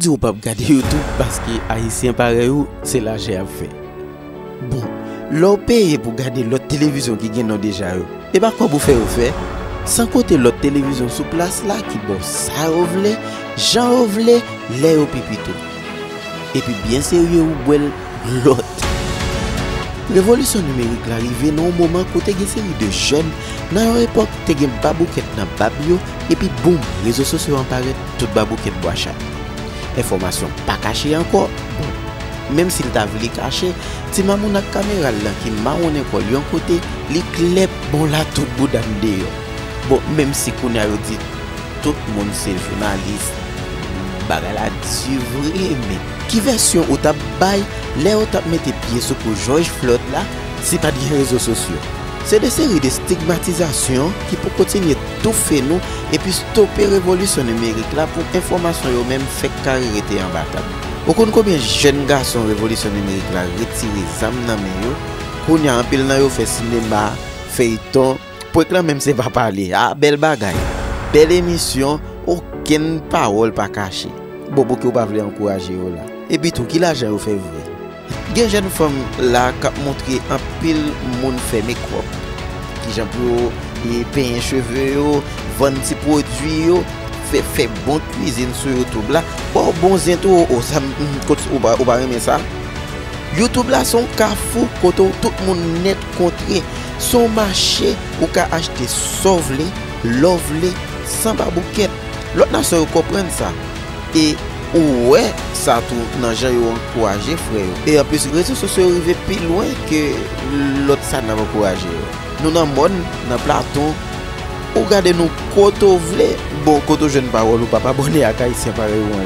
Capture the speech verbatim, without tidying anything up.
Ou p ap gade YouTube paske Ayisyen parèy ou, se lajan y ap fè. Bon, lè w peye pou gade lòt televizyon ki gen non deja yo, e pa kòb ou fè yo fè? San konte lòt televizyon sou plas la ki ba w sa yo vle, jan yo vle, lè yo pi pito. Epi byen serye ou bwè l glòt. Revolisyon nimerik la rive nan yon moman kote gen seri de jèn nan yon epòk te gen baboukèt nan bab yo, epi boum, rezo sosyo an parèt, tout baboukèt bwa chat. Enfòmasyon pa kache ankò. Bon, menm si l ta vle kache, ti mamoun ak kamera l lan ki mawonnen kò l yon kote, li klè, bon, la tout bouda m deyò. Bon, menm si kounye a yo di tout moun se jounalis, bagay la di vre, men ki vèsyon ou t ap bay lè yo t ap mete pye sou kou Jòj Flòd la si pa t gen rezo sosyo? Se de seri de stigmatizasyon ki pou kontinye toufe nou epi stope revolisyon nimerik la pou enfòmasyon yo menm fèk kare rete anba tab. Ou konn konbyen jèn gason revolisyon nimerik la retire zam nan men yo? Kounye a, anpil nan yo fè sinema, feyton, prank lan menm se pa pale. A, bèl bagay. Bèl emisyon, okenn pawòl pa kache. Bon, pouki w pa vle ankouraje yo la? Epi tou, ki lajan yo fè vre? Gen jèn fanm la k ap montre anpil moun fè mekòp. Kijan pou yo, e, penyen cheve yo, vann ti pwodui yo, fè, fè bon kwizin sou YouTube la. Ba w bon zen tou, o, o, sa m, m, kot, ou pa, ou pa renmen sa? YouTube la se yon kafou kote w tout moun nèt kontre. Se yon mache ou ka achte sa w vle, lè w vle, san baboukèt. Lòt nasyon yo konprann sa. E ou wè sa tou nan jan yo ankouraje frè yo. E anplis, rezo sosyo yo rive pi lwen ke lòt sa n ap ankouraje yo. Nou nan mòn, nan platon, ou gade nou kote w vle. Bon, kote w jwenn pawòl ou p ap abòne ak Ayisyen parèy ou an?